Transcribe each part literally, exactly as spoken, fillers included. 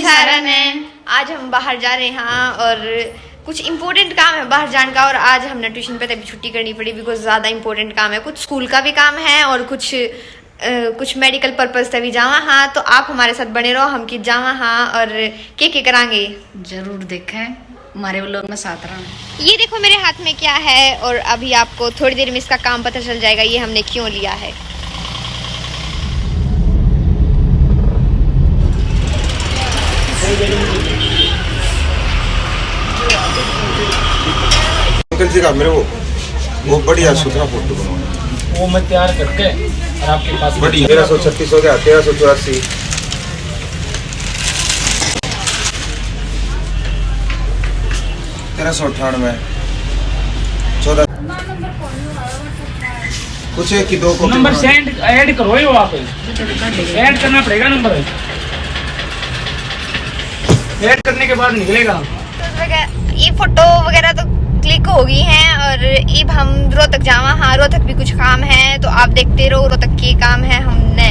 सारा ने। आज हम बाहर जा रहे हैं और कुछ इम्पोर्टेंट काम है बाहर जाने का, और आज हमने ट्यूशन पे तभी छुट्टी करनी पड़ी, बिकॉज ज़्यादा इम्पोर्टेंट काम है, कुछ स्कूल का भी काम है और कुछ अ, कुछ मेडिकल पर्पस से भी जावा हाँ। तो आप हमारे साथ बने रहो, हम कित जावा हाँ और के के करांगे। जरूर देखें, हमारे व्लॉग में साथ रहना। ये देखो मेरे हाथ में क्या है, और अभी आपको थोड़ी देर में इसका काम पता चल जाएगा, ये हमने क्यों लिया है। अंकल जी का मेरे वो, वो बढ़िया सुथरा फोटो बनवाना। वो मैं तैयार करके और आपके पास बढ़िया। तेरह सौ छत्तीस हो गया, तेरह सौ चौरासी, तेरह सौ अट्ठानवे, चौदह। कुछ एक की दो कॉपी नंबर बनवानी। सेंड ऐड करो ही हो आप, ऐड करना पड़ेगा नंबर, ऐड करने के बाद निकलेगा। तो वगै-, ये फोटो वगैरह तो क्लिक हो गई हैं और इब हम रोहतक जावा हाँ। रोहतक भी कुछ काम है, तो आप देखते रहो रोहतक के काम है। हमने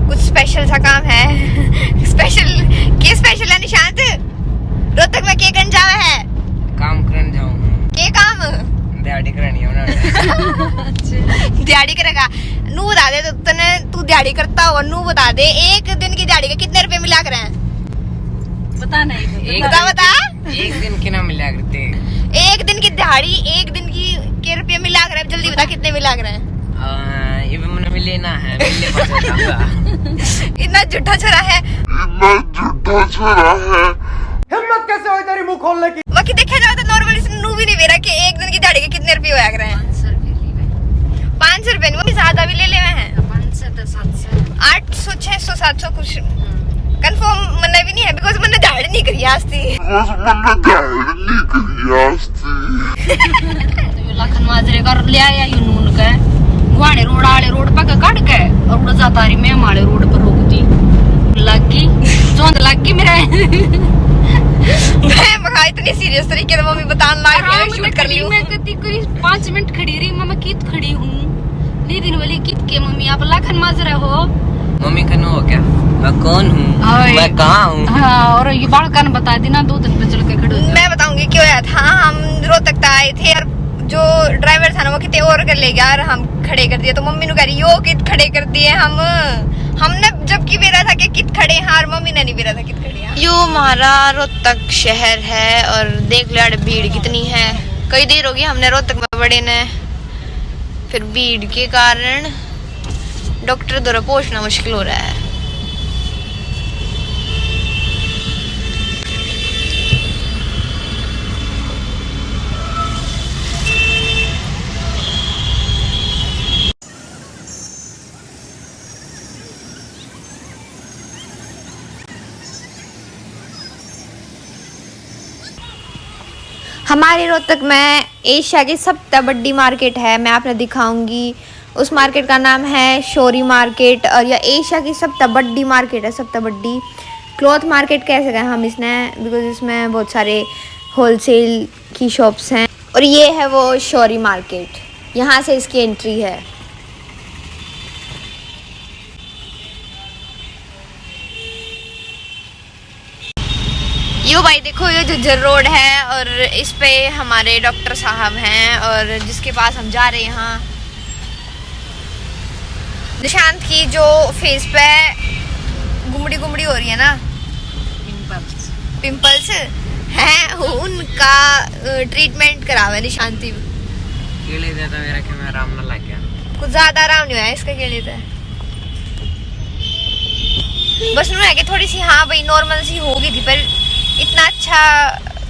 कुछ स्पेशल सा काम है। स्पेशल, के स्पेशल है निशांत? रोहतक में के करन जावा है? काम करन जाऊँ। के काम? दिहाड़ी करनी है उन्होंने। दिहाड़ी करेगा। नू बता दे, तो तने, तू दिहाड़ी करता हो, नू बता दे, एक दिन की दिहाड़ी के कितने रुपए मिला करे? पता नहीं। एक बता, बता। एक दिन के ना मिला करते। एक दिन की दिहाड़ी, एक दिन की के रुपए मिला करे? जल्दी बता, कितने मिला करे? आ, ये भी मैंने मिले ना है, मिलने पर जाऊंगा। इतना झूठा छोरा है। इतना झूठा छोरा है। हिम्मत कैसे हुई तेरी मुंह खोलने की? बाकी देखा जाए तो नॉर्मली इसने नू भी नहीं बेरा कि एक दिन की दिहाड़ी के कितने रुपए होया करे। पाँच सौ रुपए ली भाई। पाँच सौ रुपए नहीं, वो भी ज्यादा भी ले लेवे हैं। पाँच सौ तो सात सौ। आठ सौ, छह सौ, सात सौ कुछ। हम्म। कंफर्म मन्ने भी नहीं है, बिकॉज मन्ने दिहाड़ी नहीं करी आज थी। बिकॉज मन्ने दिहाड़ी नहीं करी आज थी। तो यो लाखन माजरे कर ले आया यू नून के। गुआड़े रोड आले रोड पे के काट के और उड़ जाता रही, मैं माले रोड पर रोक दी। लग गई, चौंध लग गई मेरे। मैं मखा इतनी सीरियस तरीके से मम्मी बतान लाग गई, शूट कर लियो। मैं कती कोई पाँच मिनट खड़ी रही, मैं, मैं कित खड़ी हूँ। नी दिन वाली कित के मम्मी आप लाखन माजरा हो। मम्मी कनो हो क्या? मैं कौन हूँ? ओए। मैं कहाँ हूँ? हाँ, और ये बालका ने बता दी ना, दो दिन पे चल के खड़े हो जाओ। मैं बताऊंगी क्यों आया था। हम रोहतक तक आए थे और जो ड्राइवर था ना, वो कितने और कर ले गया और हम खड़े कर दिए। तो मम्मी ने कह रही, यो कित खड़े कर दिए हम, हमने जबकि बेरा था कि कित खड़े हैं और मम्मी ने नहीं बेरा था कित खड़े हैं। यो हमारा रोहतक शहर है और देख लो यार भीड़ कितनी है। कई देर होगी हमने रोहतक में बड़े ने, फिर भीड़ के कारण डॉक्टर द्वारा पहुंचना मुश्किल हो रहा है। हमारे रोहतक में एशिया की सबसे बड़ी मार्केट है, मैं आपने दिखाऊंगी। उस मार्केट का नाम है शोरी मार्केट और यह एशिया की सबसे बड़ी मार्केट है, सबसे बड़ी। क्लॉथ मार्केट कह सकें हम इसने, बिकॉज इसमें बहुत सारे होलसेल की शॉप्स हैं। और ये है वो शोरी मार्केट, यहाँ से इसकी एंट्री है। यो भाई देखो, ये झज्जर रोड है और इस पे हमारे डॉक्टर साहब हैं और जिसके पास हम जा रहे हैं। निशांत की जो फेस पे गुमड़ी गुमड़ी हो रही है ना, पिंपल्स हैं, उनका ट्रीटमेंट करावे निशांत। केले दे तो मेरा के मैं आराम ना लग गया। कुछ ज्यादा आराम नहीं होया इसका केले से। बस न्यू है कि थोड़ी सी, हाँ भाई, नॉर्मल सी हो गई थी, पर इतना अच्छा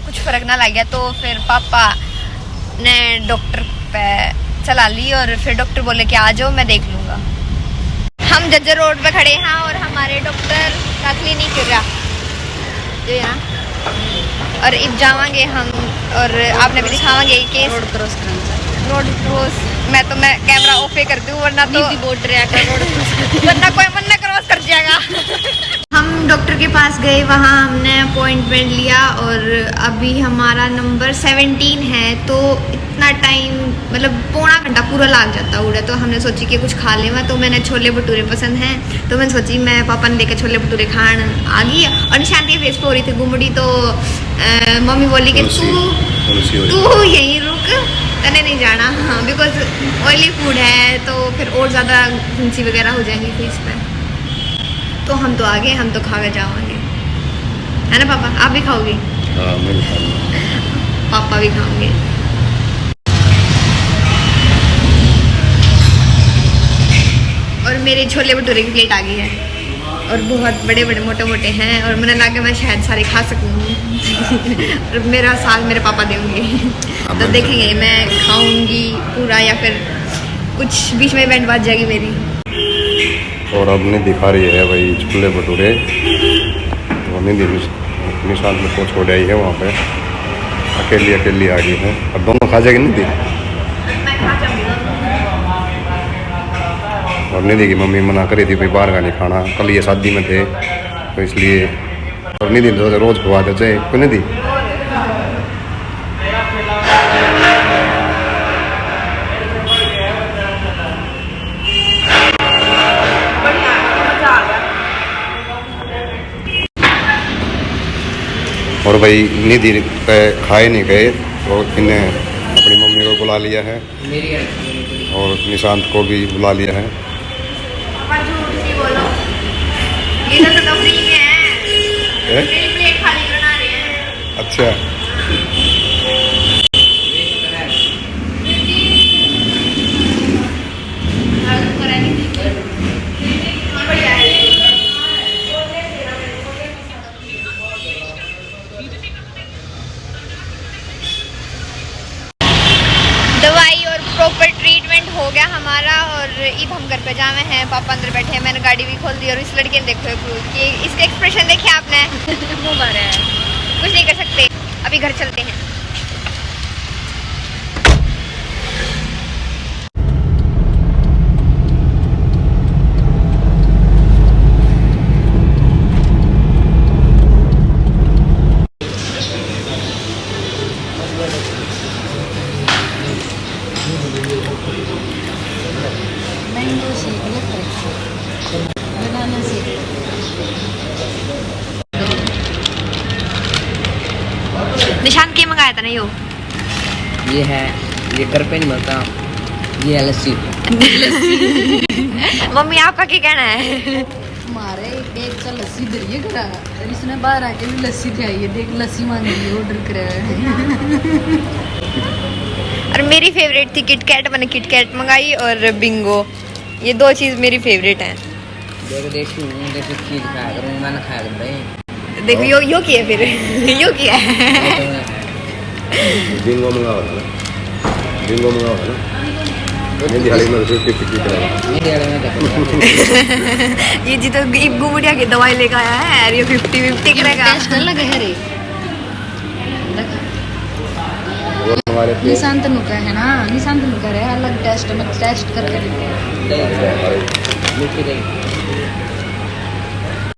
कुछ फर्क ना लग गया। तो फिर पापा ने डॉक्टर पे चला ली और फिर डॉक्टर बोले कि आ जाओ, मैं देख लूँगा। हम झज्जर रोड पे खड़े हैं और हमारे डॉक्टर का क्लिनिक है, जो यहाँ, और इब जावांगे हम और आपने भी दिखावांगे केस। रोड क्रॉस करना चाहिए। रोड क्रॉस, मैं तो, मैं कैमरा ऑफ ही कर दूँ, वरना तो नीति बोल रहा है, रोड क्रॉस कर। वरना कोई मन ना क्रॉस कर जाएगा। हम डॉक्टर के पास गए, वहाँ हमने अपॉइंटमेंट लिया और अभी हमारा नंबर सेवनटीन है। तो इतना टाइम, मतलब पौना घंटा पूरा लाग जाता उड़े। तो हमने सोची कि कुछ खा लेवा, तो मैंने छोले भटूरे पसंद हैं, तो मैंने सोची मैं पापा ने लेकर छोले भटूरे खान आ गई। और निशांत के फेस पे हो रही थी गुमड़ी, तो अ, मम्मी बोली कि तुलसी, तू तुलसी हो रही। तू यहीं रुक, तने नहीं जाना। हाँ, बिकॉज ऑयली फूड है तो फिर और ज़्यादा फुंसी वगैरह हो जाएंगी फेस पे। तो हम तो आ गए, हम तो खा के जावांगे, है ना पापा? आप भी खाओगे? हाँ, मैं भी खाऊंगा। पापा भी खाओगे। और मेरे छोले भटूरे की प्लेट आ गई है और बहुत बड़े बड़े मोटे मोटे हैं और मैंने लगा मैं शायद सारे खा सकूंगी। और मेरा साथ मेरे पापा देंगे। तो देखेंगे मैं खाऊंगी पूरा या फिर कुछ बीच में बैंड बाज जाएगी मेरी। और अब नहीं दिखा रही है भाई छोले भटूरे। वो नहीं दी, निशांत को छोड़ आई है वहाँ पे, अकेली अकेली आ गई है। अब दोनों खा जाएगी नहीं दी। और निधि की मम्मी मना करी थी, भाई बाहर का नहीं खाना, कल ये शादी में थे तो इसलिए। और निधि तो रोज खवा दे चाहे कोई निधि। और भाई निधि पे खाए नहीं गए, तो इन्हें अपनी मम्मी को बुला लिया है। मेरी हेल्प नहीं करी। और निशांत को भी बुला लिया है। पापा झूठ नहीं बोलो, ये तो, तो फ्री में है। हैं? मेरी प्लेट खाली बना रहे हैं। अच्छा। दवाई और प्रॉपर ट्रीटमेंट हो गया हमारा और इब हम घर पे जावे हैं। पापा अंदर बैठे हैं, मैंने गाड़ी भी खोल दी। और इस लड़के ने देखो, ये इसका एक्सप्रेशन देखिए आपने। मुंह मारा है। कुछ नहीं कर सकते, अभी घर चलते हैं। मैंगो शेक लेते हैं, बनाना शेक। निशांत के मंगाया था ना यो? ये है, ये घर पे नहीं मिलता, ये है लस्सी। मम्मी, आपका क्या कहना है? हमारे एक, एक तो लस्सी धरी है घर, और इसने बाहर आके भी लस्सी थे आई है। देख, लस्सी मांगी, ऑर्डर करे है। और मेरी फेवरेट थी किटकैट, मैंने किटकैट मंगाई और बिंगो, ये दो चीज़ मेरी फेवरेट हैं। देख, देख, तू, देख, चीज़ खाया करूँ, मैं ना खाया करूँ भाई। देखो, यो, यो किया फिर? यो किया है? बिंगो मंगाओ ना, बिंगो मंगाओ ना। नहीं, दिहाड़ी में फिफ्टी फिफ्टी करेगा। नहीं, दिहाड़ी में क्या करेगा? ये जी तो इब गुमड़िया की दवाई लेकर आया है, और ये फिफ्टी फिफ्टी करेगा। टेस्ट अलग है रे। देखो। वो हमारे पे निशांत नु का है ना, निशांत नु का है, अलग टेस्ट में टेस्ट करके देखो। दही, मीठी दही।